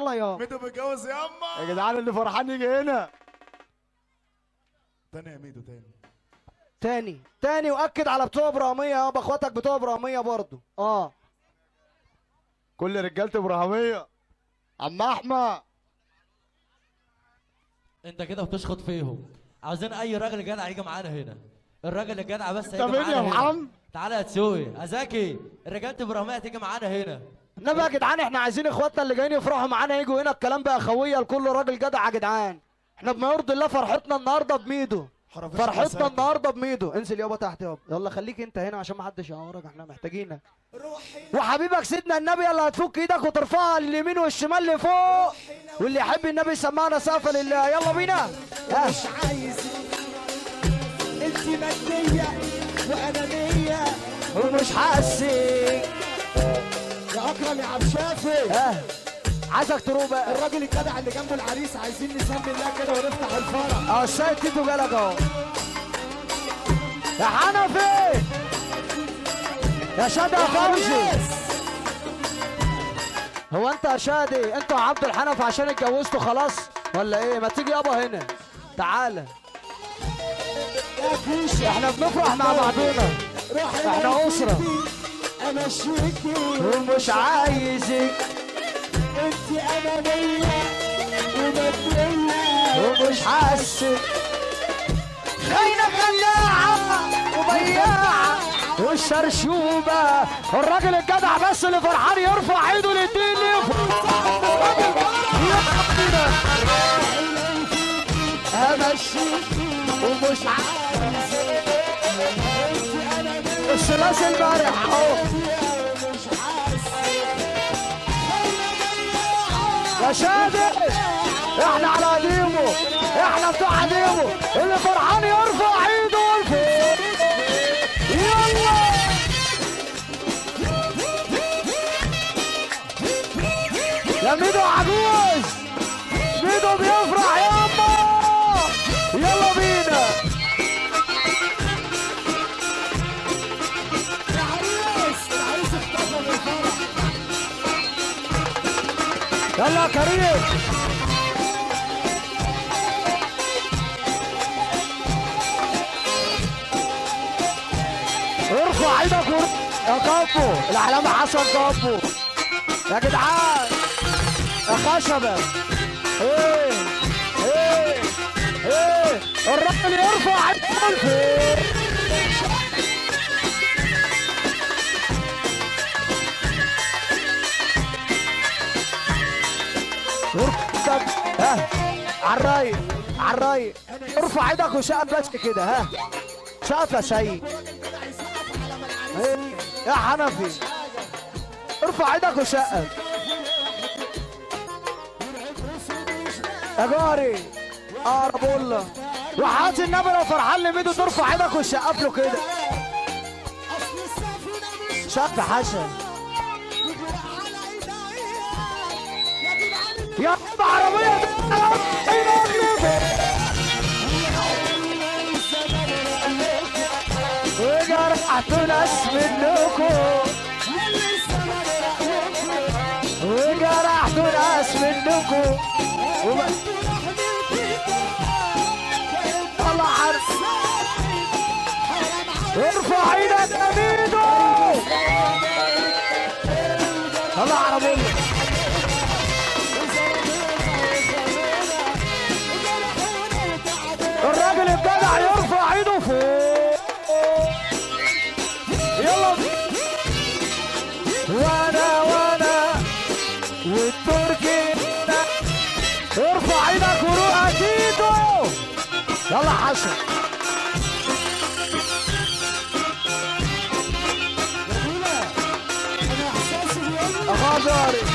يلا يا ميدو بيتجوز ياما. يا جدعان اللي فرحان يجي هنا. تاني يا ميدو، تاني تاني تاني، واكد على بتوع ابراهيميه يابا، اخواتك بتوع ابراهيميه برضه. كل رجاله ابراهيميه. عم احمد انت كده بتشخط فيهم. عاوزين اي راجل جدع يجي معانا هنا، الراجل الجدع بس هيجي معانا يا هنا. محمد تعالى يا تسوقي يا زكي، الرجالة ابراهيميه تيجي معانا هنا. انما يا جدعان احنا عايزين اخواتنا اللي جايين يفرحوا معانا يجوا هنا. الكلام بقى اخويه لكل راجل جدع يا جدعان. احنا بما يرضي الله فرحتنا النهارده بميدو، فرحتنا النهارده بميدو. انزل يابا تحت يابا، يلا خليك انت هنا عشان ما حدش يعورك، احنا محتاجينك. وحبيبك سيدنا النبي اللي هتفك ايدك وترفعها لليمين والشمال لفوق، واللي يحب النبي يسمعنا سقفه لله. يلا بينا. مش عايز انت مادية وانانيه ومش حاسس يا اكرم يا عبد الشافي. عايزك تروح بقى. الراجل الجدع اللي جنبه العريس، عايزين نسمي الله كده ونفتح الفرح. السيد تيتو جالك اهو. يا حنفي يا شادي يا فوزي. هو انت يا شادي انت وعبد الحنفي عشان اتجوزتوا خلاص ولا ايه؟ ما تيجي يابا هنا تعالى، احنا بنفرح مع بعضينا، احنا اسره. ومش عايزك انت انانية وماديه ومش حاسس، خاينه خلاعه وبياعه والشرشوبه. الراجل الجدع بس اللي فرحان يرفع ايده للدين لفوق. امشيكي ومش عايزك الثلاثي البارح اهو. يا شادي احنا على قديمة، احنا بتوع قديمة. اللي فرحان يرفع ايده لفوق. يلا يا ميدو عجوز، ميدو بيفرح ياما. يلا بينا يا عريس. العريس اختفى من الفرح. يلا يا كريم. ارفع ايدك يا كابو، العلامة حسن كابو يا جدعان يا خشبة. ايه ايه ايه، الراجل يرفع ايده لفوق. ها على الرايق على الرايق، ارفع ايدك وسقف بس كده. ها سقف يا سيد يا حنفي، ارفع ايدك وسقف يا جاري. اقرب الله وحياة النبي لو فرحان لميدو ترفع ايدك وتسقف له كده. سقف حسن يا رب. عربية وجرحتوا ناس منكم، وجرحتوا ناس منكم. طلع ارفع ايدك يا ميدو. طلع عربية. الراجل الجدع يرفع ايده فوق. يلا وانا وانا والتركي. ارفع ايدك وروح تيتو. يلا حسن. يا غادر.